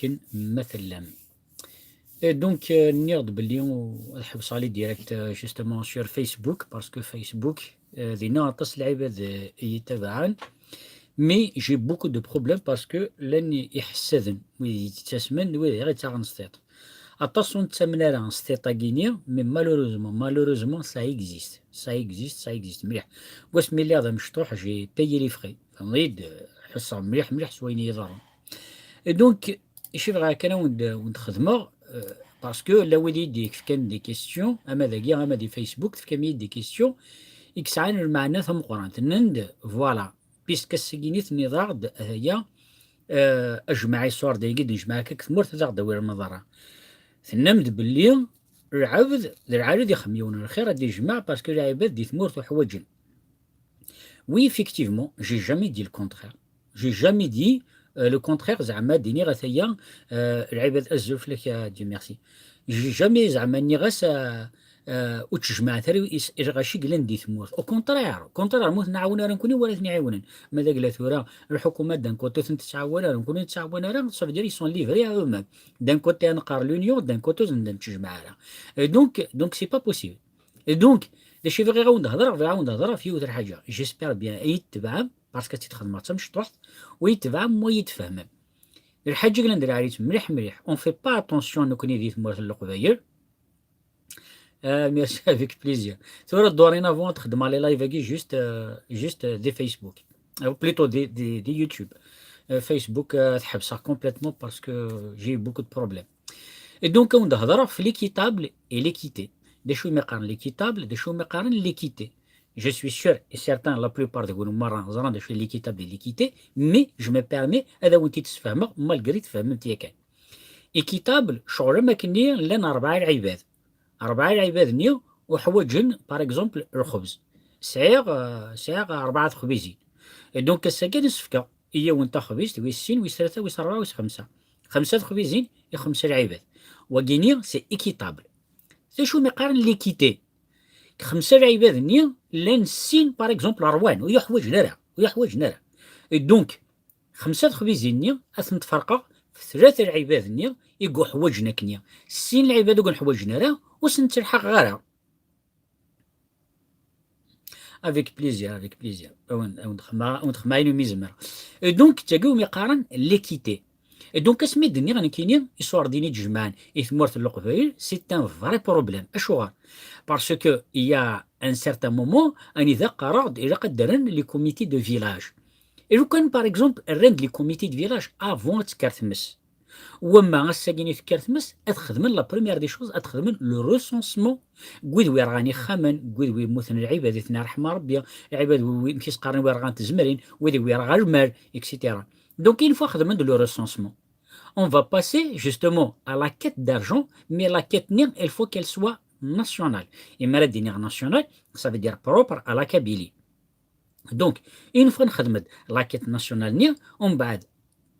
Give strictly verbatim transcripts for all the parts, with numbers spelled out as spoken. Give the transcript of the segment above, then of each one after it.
akken ma tellam. Et donc, euh, nniɣ-d belli ad ḥebseɣ les directs, euh, justement sur Facebook, parce que Facebook, euh, dinna aṭas n lɛibad, euh, i yi-ttabaɛen. Mais j'ai beaucoup de problèmes parce que llan iḥessaden, wid yettasmen, wid i ɣ-yettaɣen s tiṭ. Aṭas ur nettamen ara s tiṭ-agi-nni, mais malheureusement, malheureusement, ça existe. Ça existe, ça existe. Mliḥ. Wasmi lliɣ d amecṭuḥ, j'ai payé les frais. Tfehmeḍ-iyi-d, ḥesseɣ mliḥ, mliḥ s wayen i yi-iḍerrun. Et donc, acu bɣiɣ kan ad wen-d-, wen-d-xedmeɣ, euh, parce que la wid i d-yefkan des questions, ama dagi, ama di Facebook, tefkam-iyi-d des questions, i yesɛan lmeɛna tameqqrant. Nnan-d, voilà, puisque ass-agi-nni tenniḍ-aɣ-d, aya, euh, ajmaɛ iṣur dagi, d-nejmaɛ akka deg tmurt, ad aɣ-d-awi lmaḍerra. Tennam-d belli lɛebd, d lɛali ad ixem yiwen n lxir, ad d-ijmeɛ, parce que lɛibad di tmurt uḥwaǧen. Oui, effectivement, j'ai jamais dit le contraire. J'ai jamais dit, euh, le contraire, zeɛma ad d-iniɣ ataya, euh, lɛibad, azul fell-ak, a Dieu merci. J'ai jamais zeɛma nniɣ-as, euh, euh, ur ttejmaɛet ara is-, lɣaci yellan di tmurt. Au contraire, au contraire, ma ur ten-nɛawen ara nekkni, wala ten-iɛiwnen. Ma d agla tura, lḥukuma d'un côté ur ten-tettɛawan ara, nekkni ur nettɛawan ara, ça veut dire ils sont livrés à eux-mêmes. D'un côté ad neqqar l'union, d'un côté ur ten-nettejmaɛ ara. Et donc, donc c'est pas possible. Et donc, d acu i bɣiɣ ad wen-d-hedreɣ, bɣiɣ ad wen-d-hedreɣ ɣef yiwet n lḥaǧa. J'espère bien ad yi-d-tebɛem, parce que ad tt-id-xedmeɣ d tamecṭuḥt, wa yi-d-tebɛem, wa yi-d-tfehmem. D lḥaǧa i yellan d lɛali-tt mliḥ mliḥ. On fait pas attention nekkni di tmurt n Leqbayel. Ah, merci, avec plaisir. Tura, dorénavant, ad xedmeɣ les lives-agi juste, euh, juste, euh, di Facebook. Euh, plutôt di, di, di YouTube. Euh, Facebook, euh, ad t-ḥebseɣ complètement parce que j'ai eu beaucoup de problèmes. Et donc, ad wen-d-hedreɣ ɣef l'équitable et l'équité. D acu umi qqaren l'équitable, d acu umi qqaren l'équité. Je suis sûr et certain, la plupart deg-wen merra ẓran d acu i l'équitable et l'équité, mais je me permets ad awen-t-id-sfehmeɣ, malgré tfehmem-t yakan. Équitable, ccɣel am akken-nni llan rebɛa lɛibad. Rebɛa lɛibad-nni uḥwaǧen, par exemple, lxebz. Sɛiɣ, euh, sɛiɣ rebɛa texbizin. Et donc, ass-agi ad as-fkeɣ i yiwen taxbizt, wis sin, wis tlata, wis rebɛa, wis xemsa. Xemsa texbizin i xemsa lɛibad. Wagi-nni, c'est équitable. D acu umi qqaren l'équité? Xemsa lɛibad-nni llan sin, par exemple, ṛwan, ur yi-ḥwaǧen ara, ur yi-ḥwaǧen ara. Et donc, xemsa texbizin-nni ad tent-ferqeɣ f tlata lɛibad-nni i yuḥwaǧen akkenni. Sin lɛibad ur ken-ḥwaǧen ara, ur sen-ttelḥaqeɣ ara. Avec plaisir, avec plaisir. Ad wen-, ad wen-d-xedmeɣ, ad wen-d-xedmeɣ ayen umi zemreɣ. Et donc, d tagi umi qqaren l'équité. Et donc, asmi d-nniɣ nekkini, iṣurdiyen i d-jemɛen i tmurt n Leqbayel, c'est un vrai problème. Acuɣer? Parce que il y a un certain moment, anida qqareɣ-d, ilaq ad d-rren les comités de village. Et lukan, par exemple, rran-d les comités de village avant ad tekker tmes. Wamma ass-agi i tekker tmes, ad xedmen la première des choses, ad xedmen le recensement n wid wi yerɣan ixxamen, n wid wi mmuten lɛibad, i ten-iṛḥem Ṛebbi, lɛibad wi, wi, amek i s-qqaren, wi yerɣan tezmrin, wid wi yerɣa lmal, et cetera. Donc, une fois xedmen-d le recensement, on va passer justement à la quête d'argent, mais la quête-nni, il faut qu'elle soit nationale. Et mi ara d-iniɣ nationale, ça veut dire propre à la Kabylie. Donc, une fois nexdem-d la quête nationale-nni, umbeɛd,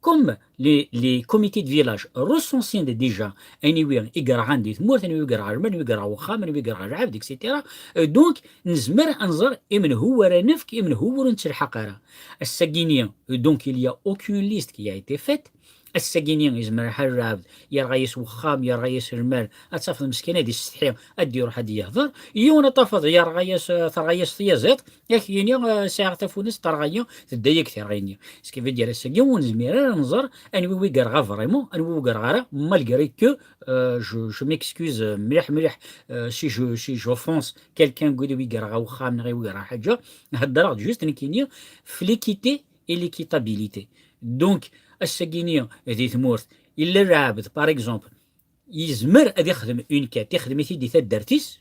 comme les, les comités de village recensen-d déjà anwi i yerɣan di tmurt, anwi i yerɣa lmal, anwi i yerɣa wexxam, anwi i yerɣa lɛebd, et cetera. Euh, donc, nezmer ad nẓer imenhu ara nefk, imenhu ur nettelḥaq ara. Ass-agi-ni, euh, donc, il y a aucune liste qui a été faite. Ass-agi-ni, yezmer lḥal lɛebd yerɣa-yas wexxam, yerɣa-yas lmal, ad tafeḍ meskin ad isetḥi, ad d-iruḥ ad d-yehder. Yiwen ad tafeḍ yerɣa-yas, terɣa-yas tyaziḍt, ad ak-yini, euh, sɛiɣ tafunast terɣa-yi, tedda-yak terɣa-yi. Ce qui veut dire, ass-agi ur nezmir ara ad nẓer anwi wi yerɣa vraiment, anwi wi yerɣa ara, malgré que, euh, je, je m'excuse, euh, mliḥ, mliḥ, euh, si je, si j'offense quelqu'un, wi, wi yerɣa wexxam neɣ wi yerɣa ḥaǧa, heddreɣ-d juste nekkini f l'équité et l'équitabilité. Donc, ass-agi-ni di tmurt, illa lɛebd, par exemple, yezmer ad ixdem une quête, ixdem-it-id di taddart-is,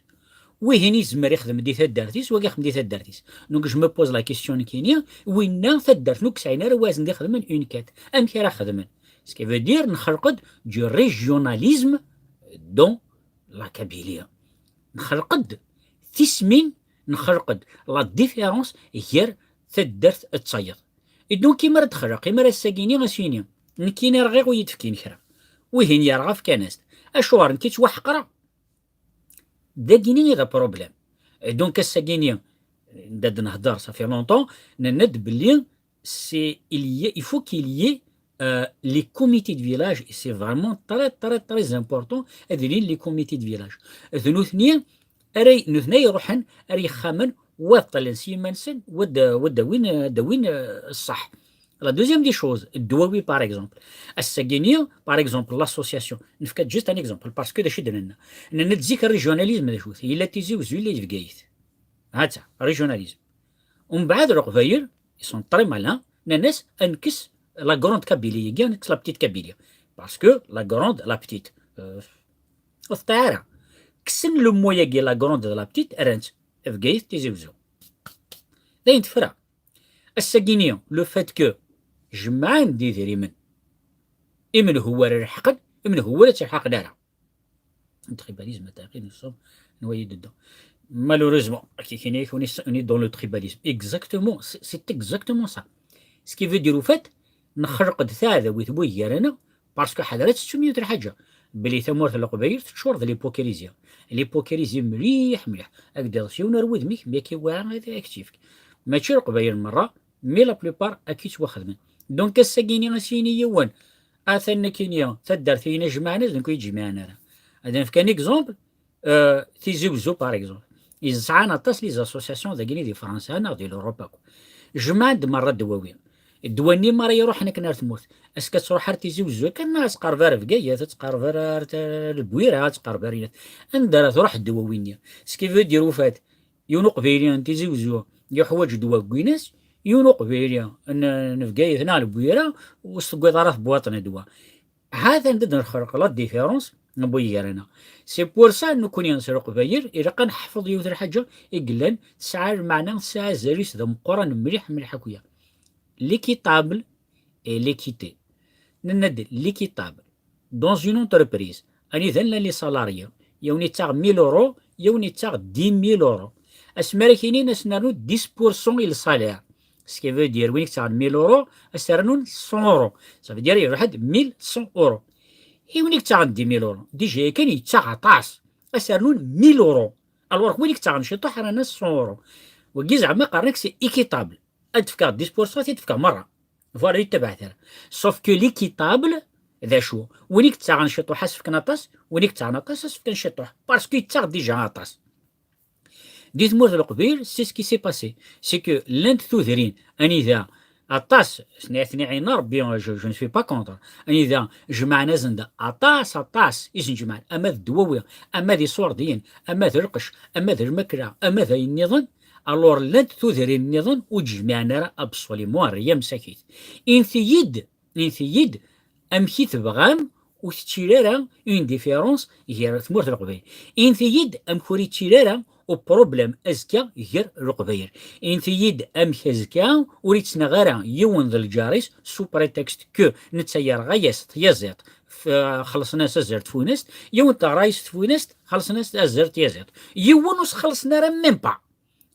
wihin yezmer ixdem di taddart-is, wagi ixdem di taddart-is. Donc, je me pose la question nekkini, winna taddart-nni ur yesɛin ara wazen d ixedmen une quête. Amek ara xedmen? Ce qui veut dire, nxelq-d du régionalisme dans la Kabylie. Nxelq-d tismin, nxelq-d la différence gar taddart d tayeḍ. Et donc, imi ara d-xelq, imi ara ass-agi-ni as-yini, nekkini rɣiɣ ur yi-d-fkin kra. Wihin yerɣa fkan-as-d. Acuɣer nekk i ttwaḥeqreɣ? Dagini i d problème. Et donc, ass-agi-ni, da d-nehder, ça fait longtemps, nenna-d belli c'est, il y a, il faut qu'il y ait euh, les comités de village, c'est vraiment très, très, très important, ad ilin les comités de village. D nutni ara, nutni ara iruḥen ar yexxamen, wa ṭṭlen s yiman-nsen, wa d-, wa d-awin, d-awin, euh, ṣṣeḥ. La deuxième des choses, ddwawi, par exemple. Ass-agi-ni, par exemple, l'association. Nefka juste un exemple, parce que d acu i d-nenna. Nenna-d zik régionalisme d acu-t. Yella Tizi Wezzu, yella Bgayet. Ha-tt-a, régionalisme. Umbeɛd Leqbayel, ils sont très malins, nnan-as ad nekkes la grande Kabylie-agi, ad nekkes la petite Kabylie. Parce que la grande, la petite, euh, ur teṭṭiɛ ara. Kksen le mot-agi, la grande d la petite, rran-tt Bgayet, Tizi Wezzu. D ayen tefra. Ass-agi-ni, le fait que jemɛen-d idrimen, imenhu ara lḥeqen, imenhu ur ttelḥaqen ara. Le tribalisme, attends, nous sommes noyés dedans. Malheureusement, on est, on est dans le tribalisme. Exactement, c'est, c'est exactement ça. Ce qui veut dire, au fait, nxerq-d taɛdawit bu gar-aneɣ, parce que ḥadret tettum yiwet lḥaǧa, belli tamurt n Leqbayel teččur d l'hypocrisie. L'hypocrisie mliḥ, mliḥ. Ad k-d-iḍes yiwen ar wudem-ik, mi akka iwɛa ad ak-tt-yefk. Mačči Leqbayel merra, mais la plupart akka i ttwaxedmen. Donc, ass-agi-ni, as-yini yiwen, atan nekkini, taddart-agi-ni jemɛen-as, d nekk ur yi-d-jmiɛen ara. Ad nefk un exemple, euh, Tizi Wezzu, par exemple. Sɛan aṭas les associations dagi-ni di Fransa neɣ di l'Europe akk. Jemɛen-d merra ddwawi. Ddwa-nni merra iruḥen akken ar tmurt. Est-ce que ad truḥ ar Tizi Wezzu kan, neɣ ad tqerreb ar Bgayet, ad tqerreb ar, ar, ar Lbwira, ad tqerreb ar inat. Anda ara truḥ ddwawi-nni? Ce qui veut dire, au fait, yiwen uqbayli n Tizi Wezzu yeḥwaǧ ddwa deg yinas, yiwen uqbayli n, n Bgayet neɣ Lbwira ur s-tewwiḍ ara tebwaṭ n ddwa. Ha-t-an d ad nxerq la différence n bu gar-aneɣ. C'est pour ça, nekkni s Leqbayel, ilaq ad neḥfeḍ yiwet lḥaǧa i yellan, tesɛa lmeɛna, tesɛa azal-is d ameqqran mliḥ, mliḥ akk-ya. L'équitable et l'équité. Nenna-d l'équitable. Dans une entreprise, anida llan les salariés, yiwen yettaɣ mille euros, yiwen yettaɣ dix mille euros. Asmi ara k-inin ad s-nernu dix pour cent i le salaire. Ce qui veut dire, win yettaɣen mille euros, ad s-rnun cent euros. Ça veut dire, iruḥ-d mille cent euros. I win yettaɣen dix mille euros, déjà yakan yettaɣ aṭas. Ad s-rnun mille euros. Alors, win yettaɣen ciṭuḥ, rnan-as cent euros. Wagi zeɛma qqaren-ak c'est équitable. Ad d-fkeɣ dix pour cent, ad t-id-fkeɣ merra. Voilà, ur yettabaɛet ara. Sauf que l'équitable, d acu? Win i yettaɣen ciṭuḥ, ad s-fken aṭas, win i yettaɣen aṭas, ad s-fken ciṭuḥ. Parce que yettaɣ déjà aṭas. Di tmurt n Leqbayel, c'est ce qui s'est passé. C'est que llant tudrin, anida, aṭas, s-, s-, niɛna Rebbi, je, je ne suis pas contre. Anida, jemɛen-asen-d aṭas, aṭas, i sen-jemɛen, ama d ddwawi, ama d iṣurdiyen, ama d lqecc, ama d lmakla, ama d ayen nniḍen, alors llant tudrin nniḍen ur d-jmiɛen ara absolument rien msakit. Init-iyi-d, init-iyi-d amek i tebɣam ur tettili ara une différence gar tmurt d Leqbayel. Init-iyi-d amek ur yettili ara uproblème azekka gar Leqbayel. Init-iyi-d amek azekka ur yettnaɣ ara yiwen d lǧar-is sous prétexte que netta yerɣa-yas tyaziḍt, f-, xellṣen-as azal tfunast, yiwen teɣra-yas tfunast, xellṣen-as azal tyaziḍt. Yiwen ur s-xellṣen ara même pas.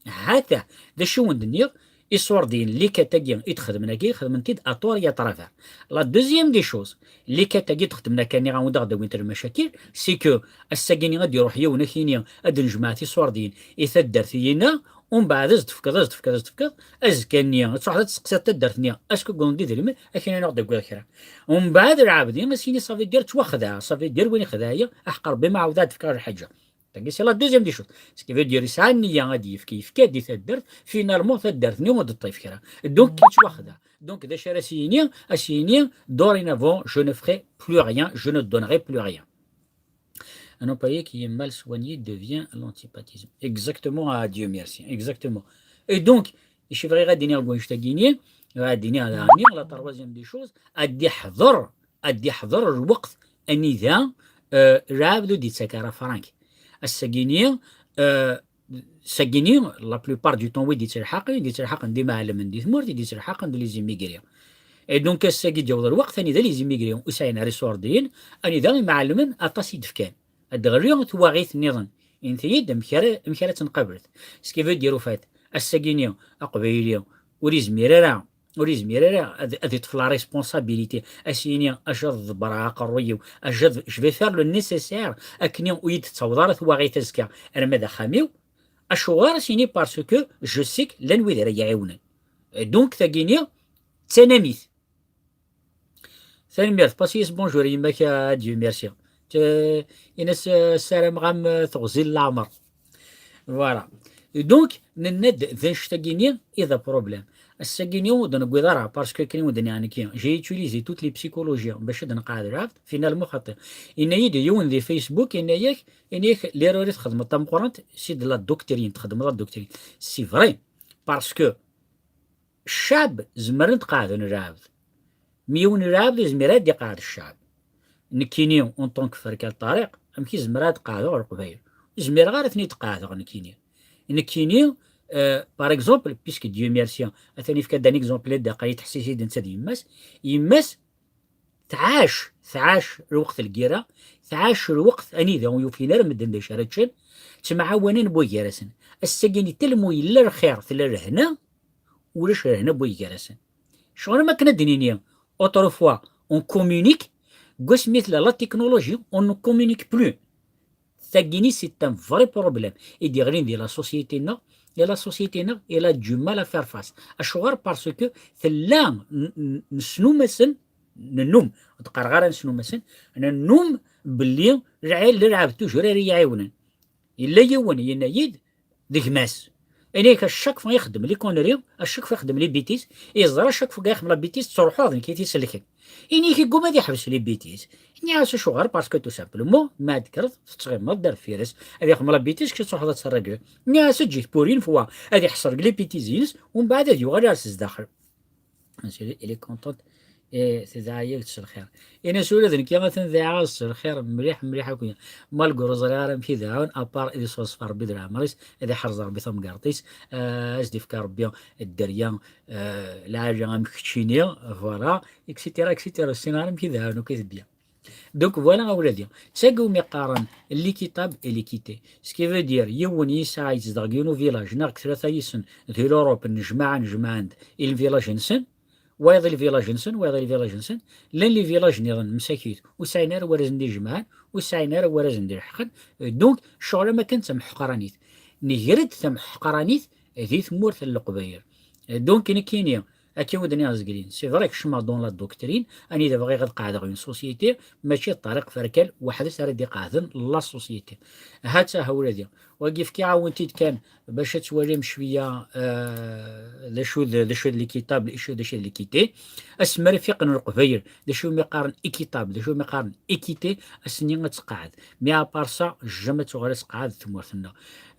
Ha-t-a, d acu i wen-d-nniɣ, iṣurdiyen, les quatre-vingts-agi i d-xedmen-agi, xedmen-t-id à tort et à travers. La deuxième des choses, les quatre-vingts-agi i d-xedmen akka, nniɣ-awen-d ad d-awint lmacakil, c'est que ass-agi-ni ad d-iruḥ yiwen ad k-yini ad d-nejmeɛ tiṣurdiyin i taddart-agi-nneɣ, umbeɛd ad s-d-tefkeḍ, ad s-d-tefkeḍ, ad s-d-tefkeḍ, azekka-nni ad truḥeḍ ad testeqsiḍ taddart-nni, est-ce que wwḍen-d idrimen, ad k-yini ad d-awiɣ kra. Umbeɛd lɛebd-nni ad s-yini ça veut dire ttwaxedɛeɣ, ça veut dire win ixdeɛ-iyi, aḥeqq Rebbi ma ɛawdeɣ ad d-fkeɣ lḥaǧa. Tagi, c'est la deuxième des choses. Ce qui veut dire, yesɛa nniya ad yefk, yefka-d i taddart, finalement, taddart-nni ur d-teṭṭif kra. Donc, yettwaxdeɛ. Donc, d acu ara s-yini? Ad s-yini, dorénavant, je ne ferai plus rien, je ne donnerai plus rien. Un employé qui est mal soigné devient l'antipatisme. Exactement, ah, Dieu merci. Exactement. Et donc, acu bɣiɣ ad d-iniɣ deg wannect-agi-ni, ad d-iniɣ daɣen, la troisième des choses, ad d-iḥḍer, ad d-iḥḍer lweqt anida, euh, lɛebd ur d-yettak ara frank. Ass-agi-ni, euh, ass-agi-ni, la plupart du temps, wid d-yettelḥaqen, d yettelḥaqen d imɛellmen di tmurt, d yettelḥaqen d les immigrés. Et donc, ass-agi d-yaweḍ lweqt anida les immigrés ur sɛin ara iṣurdiyen, anida imɛellmen aṭas i d-fkan. Ad d-ɣli twaɣit nniḍen. Init-iyi-d amek ara, amek ara tt-nqablet. Ce qui veut dire, au fait, ass-agi-ni, aqbayli ur yezmir ara, ur yezmir ara ad, ad iṭṭef la responsabilité, ad s-yini, acu ad ḍebbreɣ aqerruy-iw, acu ad, je vais faire le nécessaire akken ur yi-d-tettaweḍ ara twaɣit azekka arma d axxam-iw. Acuɣer? Ad s-yini, parce que je sais que llan wid ara yi-ɛiwnen. Donc, tagi-ni d tanamit. Tanemmirt, pass-iyi-as bonjour i yemma-k, a Dieu merci. Te-, Ini-as, eh, ssarameɣ-am, eh, teɣzi n leɛmer. Voilà. Donc, nenna-d d annect-agi-nni i d problème. Ass-agi-nni ur d-newwiḍ ara, parce que akken i wen-d-nniɣ nekki, j'ai utilisé toutes les psychologies bac ad nqeɛɛed lɛebd, finalement xaṭi. Yenna-yi-d yiwen di Facebook, yenna-yak, yenna-yak, l'erreur i txedmeḍ tameqqrant, c'est de la doctrine, txedmeḍ la doctrine. C'est vrai, parce que ccɛeb zemren ad qeɛden lɛebd. Mi yiwen lɛebd ur yezmir ad iqeɛɛed ccɛeb. Nekkini, en tant que Ferkal Ṭariq, amek i zemreɣ ad qeɛdeɣ Leqbayel? Ur zmireɣ ara ad ten-id-qeɛdeɣ nekkini. Nekkini, euh, par exemple, puisque Dieu merci, atan yefka-d un exemple, ad d-aqal yettḥessis-id netta d yemma-s. Yemma-s tɛac, tɛac lweqt n lgirra, tɛac lweqt anida ur yufin ara medden d acu ara ččen, ttemɛawanen wway gar-asen. Ass-agi-nni, tellement yella lxir, tella lehna, ulac lehna n wway gar-asen. Ccɣel am akken ad d-nini, autrefois, on communique, deg wasmi tella la technologie, on ne communique plus. Tagini, c'est un vrai problème. I d-yeɣlin di la société-nneɣ, et la société-nneɣ, elle a du mal à faire face. Acuɣer? Parce que tella n-, n-, nesnum-asen, nennum, ur d-qqareɣ ara nesnum-asen, nennum belli lɛil d lɛebd toujours ara yi-ɛiwnen. Yella yiwen yenna-yi-d, d gma-s. Ini-ak, à chaque fois ixeddem les conneries, à chaque fois ixeddem les bêtises, yeẓra à chaque fois ixeddem la bêtise, ttruḥuɣ d nekk i t-isellken. Ini-ak, yegguma ad iḥbes les bêtises. Nniɣ-as, acuɣer? Parce que tout simplement, ma ad tekkreḍ, tettɣimaḍ-d ar deffir-s, ad ixdem la bêtise, kečč ad truḥeḍ ad tt-rregleḍ. Nniɣ-as, eǧǧ-it pour une fois, ad iḥṣel deg les bêtises-ines, umbeɛd ad yuɣal ar s zdaxel. Il est content. Eh, tedɛa-yak-d s lxir. Ini-as, ula d nekki atan dɛiɣ-as s lxir mliḥ, mliḥ akk. Malgré ur ẓriɣ ara amek i d-ɛawen, à part ad iṣṣeṣfa Rebbi d leɛmer-is, ad iḥrez Rebbi tamgerḍt-is, eh, ad s-d-ifk Rebbi dderya, eh, lɛali am keččini, voilà, et cetera, et cetera. Ur ssineɣ ara amek i d-ɛawen akk i tebya. Donc voilà, a wladi. D tagi umi qqaren l'équitable et l'équité. Ce qui veut dire, yiwen yesɛa yezdeɣ deg yiwen uvillage, neɣ deg tlata yis-sen, di l'Europe, nnejmaɛen, jemɛen-d i lvillage-nsen, wayeḍ i lvillage-nsen, wayeḍ i lvillage-nsen, llan les villages nniḍen, msakit, ur sɛin ara warrazen d ijemɛen, ur sɛin ara warrazen d ileḥqen. Euh, donc, ccɣel am akken d tamḥeqranit. Nger-d tamḥeqranit di tmurt n Leqbayel. Euh, donc, nekkini, akka i d-nniɣ zgelin. C'est vrai, kecmeɣ dans la doctrine, anida bɣiɣ ad qeɛdeɣ une société, mačči d Ṭariq Ferkal weḥd-s ara d-iqeɛden la société. Ha-tt-a, ha wladi. Wagi fkiɣ-awen-t-id kan bac ad twalim cwiya, euh, d acu d, d acu d l'équitable, d acu, d acu d l'équité. Asmi ara fiqen Leqbayel d acu umi qqaren équitable, d acu umi qqaren équité, ass-nni ad tqeɛɛed. Mais à part ça, jamais ad tuɣal ad tqeɛɛed tmurt-nneɣ.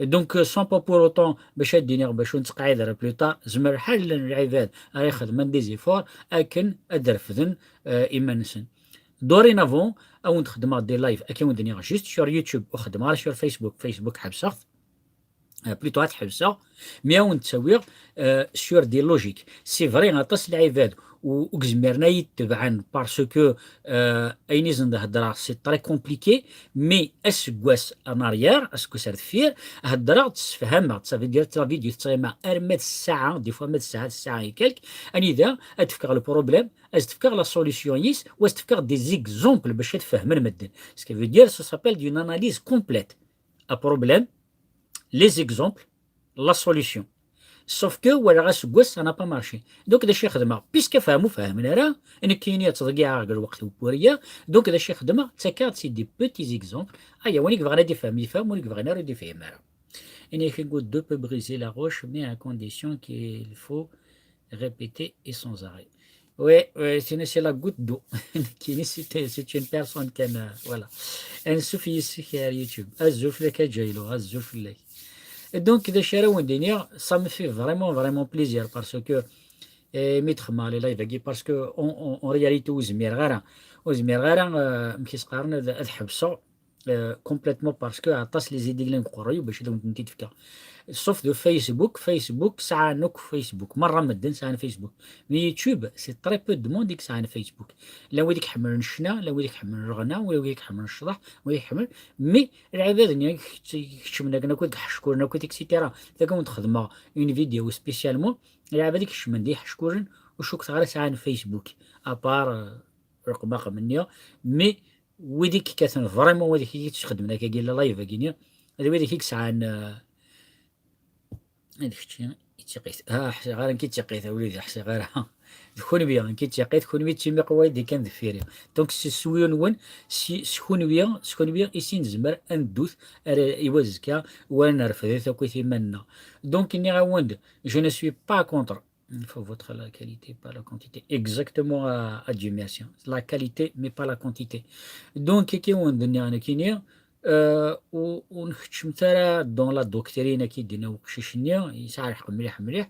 Donc, euh, sans pas pour autant bac ad d-iniɣ bac ur nettqeɛɛid ara plus tard, zemren lḥal llan lɛibad ara ixedmen des efforts akken ad refden, euh, iman-nsen. Dorénavant, ad wen-d-xedmeɣ des lives, akken wen-d-nniɣ, juste sur YouTube, ur xeddmeɣ ara sur Facebook. Facebook ḥebseɣ-t, euh, plutôt ad ḥebseɣ, mais ad wen-d-ttawiɣ, euh, sur des logiques. C'est vrai, aṭas n lɛibad u-, ur yezmiren ad yi-tebɛen parce que, euh, ayen i sen-d-heddreɣ, c'est très compliqué, mais aseggas en arrière, aseggas ar deffir, heddreɣ-d, ssefhameɣ-d, ça veut dire, la vidéo tettɣima arma d ssaɛa, des fois ma d ssaɛa, d ssaɛa et quelques, anida ad d-fkeɣ le problème, ad s-d-fkeɣ la solution-is, u ad s-d-fkeɣ des exemples bac ad fehmen medden. Ce qui veut dire, ça s'appelle d'une analyse complète. Un problème, les exemples, la solution. Sauf que walaɣ aseggas, ça n'a pas marché. Donc, d acu i xedmeɣ? Puisque fehmu fehmen ara, nekkini ad ttḍeyyiɛeɣ deg lweqt n wuriya, donc d acu i xedmeɣ? Ttakkeɣ-d c'est des petits exemples. Aya, win i yebɣan ad ifhem, yefhem, win i yebɣan ara, ur d-ifhim ara. Une figure d'eau peut briser la roche, mais à condition qu'il faut répéter et sans arrêt. Oui, oui, c'est une, c'est la goutte d'eau. Kini, c'est, c'est une personne qui a, voilà. Ansuf yis-k ar YouTube. Azul fell-ak a Jaylo, azul fell-ak. Et donc, d acu ara wen-d-iniɣ, ça me fait vraiment, vraiment plaisir parce que, eh, mi d-xedmeɣ les lives-agi, parce que en, en, en réalité, ur zmireɣ ara, ur zmireɣ ara, euh, amek i s-qqaren, ad, ad ḥebseɣ, euh, complètement parce que aṭas les idées i yellan deg uqerruy-iw bac ad wen-tent-id-fkeɣ. Sauf de Facebook, Facebook, sɛan akk Facebook. Merra medden sɛan Facebook. Mais YouTube, c'est très peu de monde i yesɛan Facebook. Llan wid i iḥemmlen ccna, llan wid i iḥemmlen lɣna, llan wid i iḥemmlen ccḍeḥ, wid i iḥemmlen. Mais lɛibad-nni i kečč-, i keččmen akken akk, i iḥeckuren akk, et cetera. Tagi wen-d-xedmeɣ une vidéo spécialement. Lɛibad i keččmen d iḥeckuren, ur cukkeɣ ara sɛan Facebook. À part, euh, rqem axem-nni. Mais wid i yekkaten vraiment, wid i k-, i k-ixedmen akka, la live-agi-nni, d wid i k-, i yesɛan, euh, d kečči i d tiqit. Ah, ḥsiɣ ara nekk i d tiqit, a wlidi, ḥsiɣ ara. D kunwi, nekk i d tiqit, kunwi d timiqwayin d kan deffir-i. Donc, s swiyu-nwen, s kunwi, s kunwi i sin nezmer ad neddut ar i wazekka, war ad nerfed akk i timan-nneɣ. Donc, nniɣ-awen-d, je ne suis pas contre. Il faut votre la qualité, pas la quantité. Exactement, à, à Dieu merci. La qualité, mais pas la quantité. Donc, kiki-wen-d nniɣ nekkini, euh, ur, ur nkeččmet ara dans la doctrine-agi d-yenna uqcic-nni, yesɛa lḥeqq mliḥ mliḥ.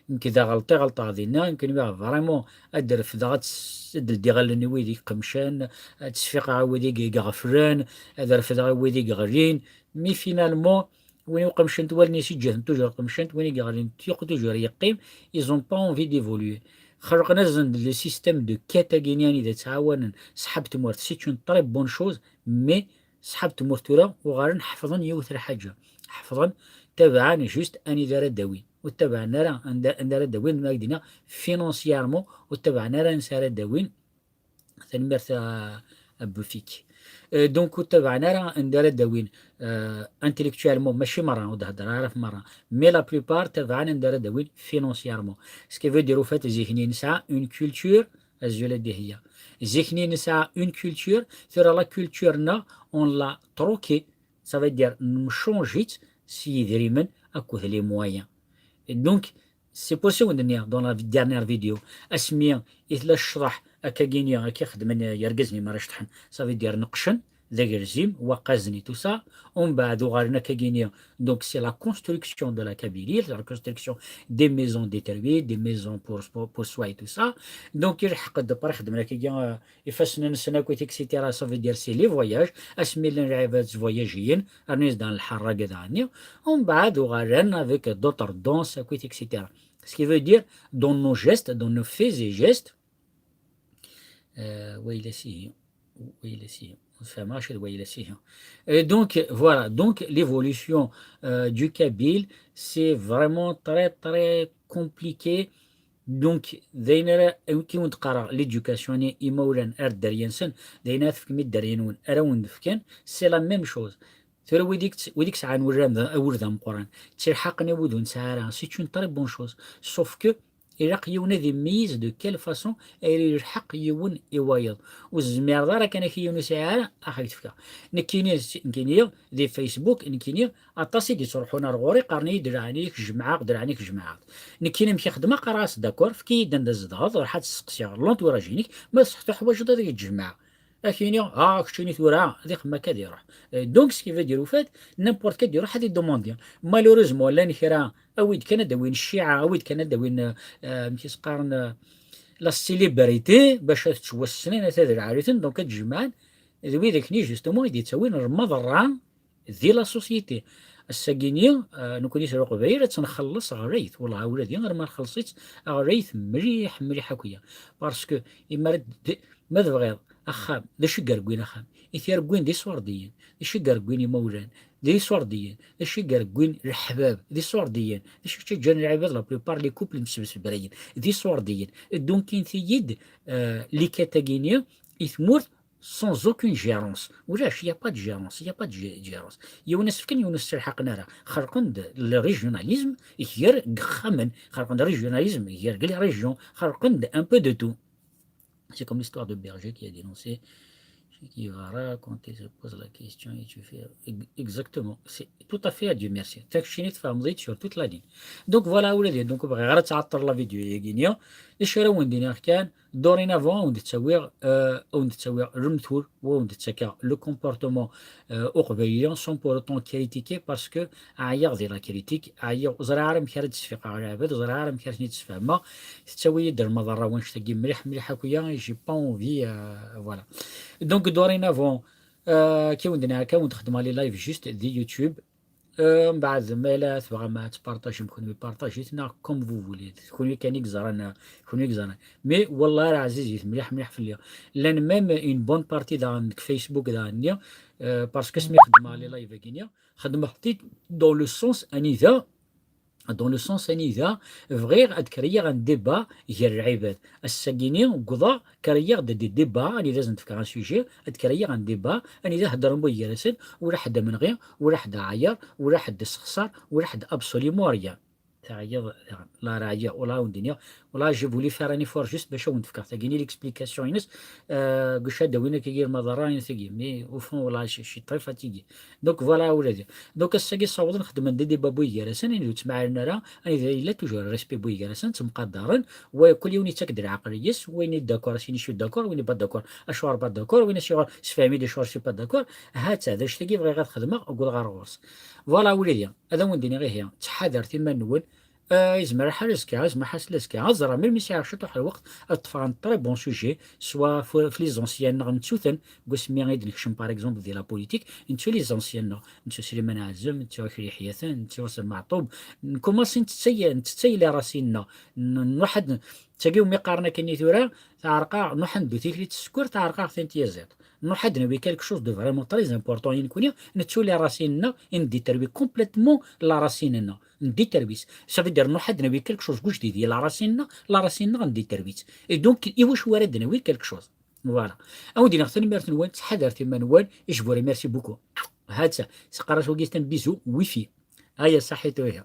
Nekk d aɣelṭi, ɣelṭeɣ dinna, nekk nwiɣ vraiment ad d-refdeɣ, ad s-, ad d-ldiɣ allen i wid i iqemcen, ad sfiqeɣ i wid i iɣeflen, ad refdeɣ i wid i iɣellin. Mais finalement, win iqemcen wallen-is, yeǧǧa-ten toujours qemcent, win i iɣellin toujours yeqqim, ils ont pas envie d'évoluer. Xelqen-asen-d le système de quête-agi-nni anida ttɛawanen ṣṣḥab tmurt, c'est une très bonne chose, mais ṣṣḥab tmurt tura uɣalen ḥefḍen yiwet lḥaǧa, ḥefḍen, tabɛen juste anida ara d-awin, ur ttabaɛen ara anda, anda ara d-awin, ma ak-d-iniɣ financièrement, ur ttabaɛen ara ansa ara d-awin. Tanemmirt a, a Bufik. Euh, donc, ur ttabaɛen ara anda ara d-awin, euh, intellectuellement, mačči merra, ur d-heddreɣ ara ɣef merra, mais la plupart ttabaɛen anda ara d-awin financièrement. Ce qui veut dire, au fait, zik-nni nesɛa une culture, azul a Dihiya. Zik-nni nesɛa une culture, tura la culture-nneɣ, on l'a troquée, ça veut dire, nemcange-itt s yidrimen akked les moyens. Et donc, c'est pour ça i wen-d-nniɣ dans la dernière vidéo, asmi i tella ccḍeḥ akkagini, akka xedmen yergazen mi ara ceṭḥen, ça veut dire neqqcen, d agelzim, waqqazen et tout ça, umbeɛd uɣalen akkagini, donc c'est la construction de la Kabylie, la construction des maisons détruites, des maisons pour, pour, pour soi et tout ça, donc ilḥeq-d après xedmen akkagi, euh, ifassen-nsen akk, et cetera. Ça veut dire c'est les voyages. Asmi llan lɛibad ttvoyajiyen, rnu-yas-d ɣer lḥerra-agi daɣen-nni. Umbeɛd uɣalen avec d'autres danses akk, et cetera. Ce qui veut dire, dans nos gestes, dans nos faits et gestes, euh, ويلسيه، ويلسيه. Ur fehmeɣ acu d ويلسيه. Et donc, voilà, donc l'évolution, euh, du kabyle, c'est vraiment très, très compliqué. Donc, d ayen ara, amek i wen-d-qqareɣ, l'éducation-nni, imawlan ar dderya-nsen, d ayen ara tefkem i dderya-nwen, ara wen-d-fken, c'est la même chose. Tura wid i yett-, wid i yesɛan wul d am-, wul d ameqqran, ttilḥaqen i wid ur nesɛi ara, c'est une très bonne chose. Sauf que ilaq yiwen ad imeyyiz de quelle façon ara yelḥeq yiwen i wayeḍ. Ur tezmireḍ ara kan, ak yiwen ur sɛiɣ ara, ax ak-t-fkeɣ. Nekkini, nekkini, di Facebook, nekkini, aṭas i d-yettruḥun ar ɣur-i, qqaren-iyi-d: "Leɛnaya-k jemɛeɣ-d, leɛnaya-k jemɛeɣ-d." Nekkini amek i xedmeɣ? Qqareɣ-as: "D'accord, efk-iyi-d anda tzedɣeɣ, ruḥ ad tesseqsiɣ l'entourage-inek, ma teḥwaǧeḍ ad k-jemɛeɣ." Ad k-iniɣ: "Ah, keččini tura, ad ixdem akka ad iruḥ." Euh, donc, ce qui veut dire, au fait, n'importe qui ad iruḥ ad idemandi. Malheureusement, llan kra, awi-d kan ad d-awin cciɛa, awi-d kan ad d-awin, euh, euh, amek i s-qqaren, euh, la célébrité, bac ad ttwassnen, ad d-lɛariten, donc ad jemɛen, d wid akkenni, justement, i d-yettawin lmaḍerra di la société. Ass-agi-ni, euh, nekkni s Leqbayel ad tt-nxelleṣ ɣlayet. Wellah, ula d yiwen ma nxelleṣ-itt ɣlayet mliḥ, mliḥ akk-ya. Parce que, imar d-, ma tebɣiḍ axxam, d acu i ireggwin axxam? I t-ireggwin d iṣurdiyen. D acu i ireggwin imawlan? D iṣurdiyen. D acu i ireggwin leḥbab? D iṣurdiyen. D acu i ttaǧǧan lɛibad, la plupart les couples msebsebrayen? D iṣurdiyen. Donc, init-iyi-d, euh, les quêtes-agi-ni i tmurt, sans aucune gérance. Ulac, il y a pas de gérance, il y a pas de gé-, gérance. Yiwen ur s-fkan, yiwen ur s-ttlaḥaqen ara. Xelqen-d le régionalisme gar yexxamen, xelqen-d régionalisme gar les régions, xelqen-d un peu de tout. C'est comme l'histoire de Berger qui a dénoncé Che Guevara quand il se pose la question et tu fais ex-, exactement. C'est tout à fait, à Dieu merci. Takcini tfehmeḍ-itt sur toute la ligne. Donc voilà, ula d, donc bɣiɣ ara ttɛeṭṭer la vidéo-agi-ni. D acu ara wen-d-iniɣ kan, dorénavant, ad wen-d-ttawiɣ, euh, ad wen-d-ttawiɣ lemtul, ad wen-d-ttakeɣ le comportement, euh, uqbayli, sans pour autant critiquer, parce que ɛyiɣ di la critique, ɛyiɣ, ur ẓriɣ ara amek ara d-sfiqeɣ lɛibad, ur ẓriɣ ara amek ara ten-id-sfehmeɣ, tettawi-yi-d lmaḍerra wannect-agi mliḥ, mliḥ akk-ya, et j'ai pas envie, euh, voilà. Donc, dorénavant, euh, ad wen-d-nniɣ, ad wen-d-xedmeɣ les lives juste di YouTube. Euh, mbeɛd, ma yella tebɣam ad tpartajem, kenwi partajet, neɣ comme vous voulez. Kenwi kan i yeẓran, kenwi i yeẓran. Mais, wallah, ar ɛzizit mliḥ, mliḥ fell-i. Llan même une bonne partie daɣen deg Facebook daɣen-nni, euh, parce que asmi xedmeɣ les lives-agi-nni, xedmeɣ-t-id dans le sens anida, dans le sens anida bɣiɣ ad créiɣ un débat gar lɛibad. Ass-agi-ni, wwḍeɣ, créiɣ-d des débats, anida ad sen-d-fkeɣ un sujet, ad créiɣ un débat, anida heddren wid gar-asen, ula ḥedd amenɣi, ula ḥedd aɛeyyer, ula ḥedd sexṣar, ula ḥedd absolument rien. Teɛyiḍ daɣen. La, ara ɛyiɣ, wala wen-d-iniɣ, wala, j'ai voulu faire un effort juste bac ad wen-d-fkeɣ tagini l'explication-ines, euh, gc ad d-awin akka yir maḍerra, ayen tagi, mais au fond, wala, je suis très fatigué. Donc voilà, ula d donc ass-agi ssawḍen xedmen des débats n waygar-asen, ayen ur ttmaɛalen ara, anida yella toujours respect n waygar-asen, ttemqadaren, wa kul yiwen yettak-d lɛaqel-is, win i d'accord, asin je suis d'accord, win i pas d'accord, acuɣer pas d'accord, win acuɣer sefhem-iyi-d acuɣer je suis pas d'accord. Ha-tt-a d acu-tagi bɣiɣ ad xedmeɣ, uggdeɣ ɣer ɣur-s. Voilà, wlidi, ad awen-d-iniɣ ihi, ttḥadaret iman-nwen, euh, yezmer lḥal azekka, yezmer ḥass azekka, ad ẓreɣ, melmi sɛiɣ ciṭuḥ n lweqt, ad ṭṭfeɣ un très bon sujet, soit f, f les anciens-nneɣ, nettu-ten, deg wasmi i d-nekcem, par exemple, di la politique, nettu les anciens-nneɣ, nettu Sliman Ɛazem, nettu Akli Ḥyaten, nettu Ḥsen Meɛṭub, nkumaṣi ntettay, ntettay les racines-nneɣ, n, nruḥ ad, n, tagi umi qqaren akken i tura, teɛreq-aɣ, nruḥ ad neddu tikli n tsekkurt, teɛreq-aɣ tin n tyaziḍt. Nruḥ ad d-nawi quelque chose de vraiment très important i nekkni, nettu les racines-nneɣ, i nediterwi complètement la racine-nneɣ, nediterwi-tt. Ça veut dire, nruḥ ad d-nawi quelque chose n ujdid i la racine-nneɣ, la racine-nneɣ nediterwi-tt. Et donc, iwacu ara d-nawi quelque chose? Voilà. Ad wen-d-iniɣ tanemmirt-nwen, ttḥadaret iman-nwen, et je vous remercie beaucoup. Ha-tt-a, seqqar-as wagi un bisou, wifi. Aya, saḥit, wihi.